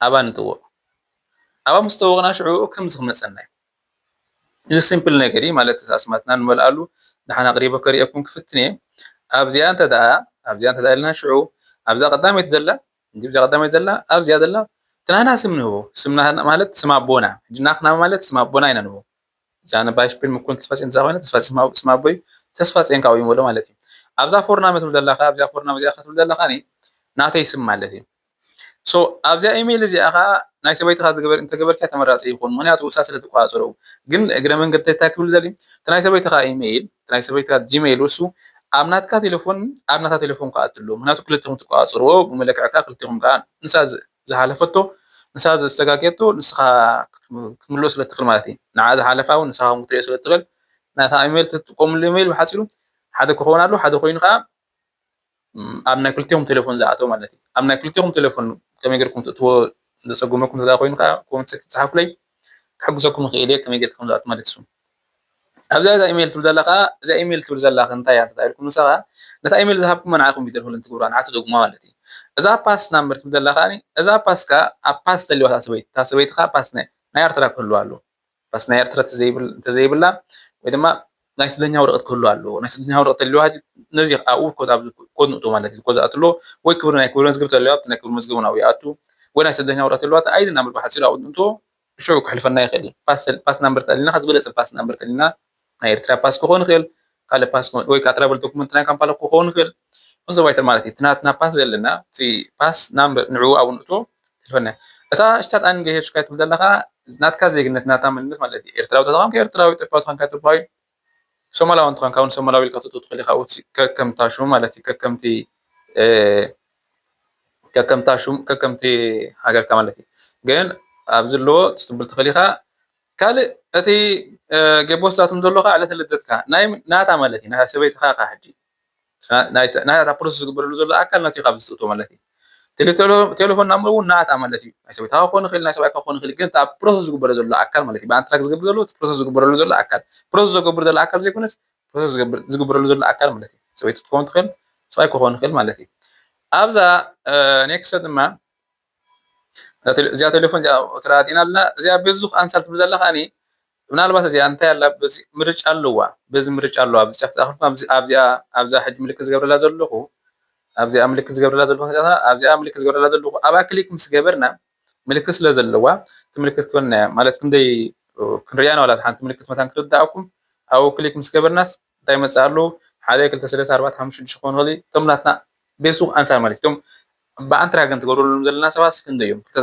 ኣባ ንጥውቕ። ኣባ ምስ ጠወቕና ሽዑ ከምዚ ክመፀና እዩ። እዚ ሲምፕል ነገር እዩ ማለት ኣስማትና ንመልኣሉ። ንሓና ኣቕሪበ ከርእየኩም ክፍትን እየ። ኣብዚኣ እንተ ደኣ ኣብዚኣ እንተ ደኣ ኢልና ሽዑ ኣብዛ ቀዳመይቲ ዘላ እንጂ ኣብዚኣ ቀዳመይቲ ዘላ ኣብዚኣ ዘላ እቲ ናህና ስም ንህቦ። ስም ናህና ማለት ስም ኣቦና። ሕጂ ናትና ማለት ስም ኣቦና ኢና ንህቦ። እዛ ነባይ ሽፒል ምኩን ተስፋ ጽዮን ዝኾነ ተስፋ ጽዮን ስም ኣቦይ ተስፋ ጽዮን ካብኡ ይመሎ ማለት እዩ። ኣብዛ ፎርና ትብል ዘለኻ ኣብዚኣ ፎርና እዚኣ ክትብል ዘለኻ ናተይ ስም ማለት እዩ። ሶ ኣብዚኣ ኢሜይል እዚኣ ከዓ ናይ ሰበይትኻ ዝገበር እንተገበርካ ተመራፂ ይኹን ምክንያቱ እሳ ስለ ትቆፃፀሩ። ግን እግረ መንገዲ እንታይ ክብል ዘሊ እቲ ናይ ሰበይትኻ ኢሜይል እቲ ናይ ሰበይትኻ ጂሜይል እሱ ኣብ ናትካ ቴሌፎን ኣብ ናታ ቴሌፎን ክኣትሉ ምክንያቱ ክልትኹም ትቆፃፀርዎ ብመለክዕካ ክልትኹም ከዓ ንሳ ዝሓለፈቶ ንሳ ዘስተጋገየቶ ንስኻ ክትምልኦ ስለ ትኽእል ማለት እዩ። ንዓ ዝሓለፋ እውን ንስኻ ክትሪኦ ስለ ትኽእል ናታ ኢሜይል ትጥቀምሉ ኢሜይል ብሓፂሩ ሓደ ክኸውን ኣሎ ሓደ ኮይኑ ከዓ ኣብ ናይ ክልቲኹም ቴሌፎን ዝኣተው ማለት እዩ። ኣብ ናይ ክልቲኹም ቴሌፎን ከመይ ገርኩም ትእትዎ ዘፀጉመኩም ተዛ ኮይኑ ከዓ ኮመንት ሴክሽን ፃሓፉለይ ክሕግዘኩም ይኽእል እየ ከመይ ገርኩም ዝኣቱ ማለት እዩ። ኣብዛ እዛ ኢሜይል ትብል ዘላ ከዓ እዛ ኢሜይል ትብል ዘላ እንታይ እያ ተታኢልኩም ንሳ ከዓ ነታ ኢሜይል ዝሃብኩም ንዓኹም ቪድዮ ሆልን ትግብራ ንዓ ትደግሞ ማለት እዩ። እዛ ፓስ ናምበር ትብል ዘላ ከዓ እዛ ፓስ ከዓ ኣብ ፓስ ተልዋ ታሰበይቲ ታሰበይቲ ከዓ ፓስ ናይ ኤርትራ ክህልዋ ኣለዎ። ፓስ ናይ ኤርትራ እንተዘይብላ ወይ ድማ ናይ ስደተኛ ወረቀት ክህሉ ኣለዎ። ናይ ስደተኛ ወረቀት ተልዋ ነዚ ኣብኡ ኮድ ኣብ ኮድ ንእቶ ማለት እዩ። ኮድ ዝኣትሎ ወይ ክብሪ ናይ ክብሪ መዝግብ ተልዋ ኣብቲ ናይ ክብሪ መዝግብ ናብኡ ይኣቱ ወይ ናይ ስደተኛ ወረቀት ተልዋ ኣይድና ምርባሕ ሓፂሉ ኣብኡ ንእቶ ሽዑ ክሕልፈና ይኽእል እዩ። ፓስ ናምበር ተልና ዝበለፀ ፓስ ናምበር ተልና ናይ ኤርትራ ፓስ ክኸውን ይኽእል ካልእ ፓስ ወይ ከዓ ትራቨል ዶክመንት ናይ ካምፓላ ክኸውን ይኽእል። ንዘባይተ ማለት እዩ። ናትና ፓስ ዘለና ፓስ ናምበር ንዕኡ ኣብኡ ንእቶ ትልፈና እታ ሽታት ኣንገሄድ ሽካይ ትብል ዘለካ ናትካ ዜግነት ናታ መንነት ማለት እዩ። ኤርትራዊ ተተኾንካ ኤርትራዊ፣ ኢትዮጵያዊ ተኾንካ ኢትዮጵያዊ፣ ሶማላዊ እንተኾንካ እውን ሶማላዊ ኢልካ ትእትው ትኽእል ኢኻ። ከከምታ ሽሙ ማለት እዩ። ከከምቲ ከከምታ ሽሙ ከከምቲ ሃገርካ ማለት እዩ። ግን ኣብዚ ኣለዎ ትብል ትኽእል ኢኻ። ካልእ እቲ ጌቦ ስታቱም ዘሎ ከዓ ዕለተ ልደትካ ናይ ናታ ማለት እዩ። ናይ ሰበይትኻ ከዓ ሕጂ ናታ ፕሮሰስ ዝግበረሉ ዘሎ ኣካል ናትዩ ካብ ዝትእቶ ማለት እዩ። ቴሌፎን ናምበር እውን ናታ ማለት እዩ። ናይ ሰበይትኻ ክኾን ይኽእል ናይ ሰብኣይካ ክኾን ይኽእል ግን ኣብ ፕሮሰስ ዝግበረ ዘሎ ኣካል ማለት እዩ። ብኣንትራክ ዝገብር ዘሎ ፕሮሰስ ዝግበረሉ ዘሎ ኣካል ፕሮሰስ ዝገብር ዘሎ ኣካል ዘይኮነስ ፕሮሰስ ዝግበረሉ ዘሎ ኣካል ማለት እዩ። ሰበይቲ ትኸውን ትኽእል ሰብኣይ ክኸውን ይኽእል ማለት እዩ። ኣብዛ ኔክስት ድማ እዚኣ ቴሌፎን እዚኣ ተራዲእና ኣለና። እዚኣ ቤዙክ ኣንሳር ትብል ዘላ ከዓኒ ምናልባት እዚኣ እንታይ ኣላ በዚ ምርጫ ኣለዋ በዚ ምርጫ ኣለዋ ኣብዚ ጫፍ ዝኣኽልኩም ኣብዚኣ ኣብዛ ሕጂ ምልክት ዝገብረላ ዘለኹ ኣብዚኣ ምልክት ዝገብረላ ዘለኹ ኣብዚኣ ምልክት ዝገብረላ ዘለኹ ኣብኣ ክሊክ ምስ ገበርና ምልክት ስለ ዘለዋ እቲ ምልክት ክበልና ማለት ክንደይ ክንሪያ ንዋላ ሓንቲ ምልክት መታን ክርዳእኩም ኣብኡ ክሊክ ምስ ገበርናስ እንታይ ይመፅእ ኣሎ ሓደ ክልተ ሰለስተ ኣርባዕተ ሓሙሽተ ሽዱሽተ ክኾኑ ይኽእል እቶም ናትና ቤሱክ ኣንሳር ማለት እቶም ብኣንትራገን ትገብረሎም ዘለና ሰባት ክንደይ እዮም ክልተ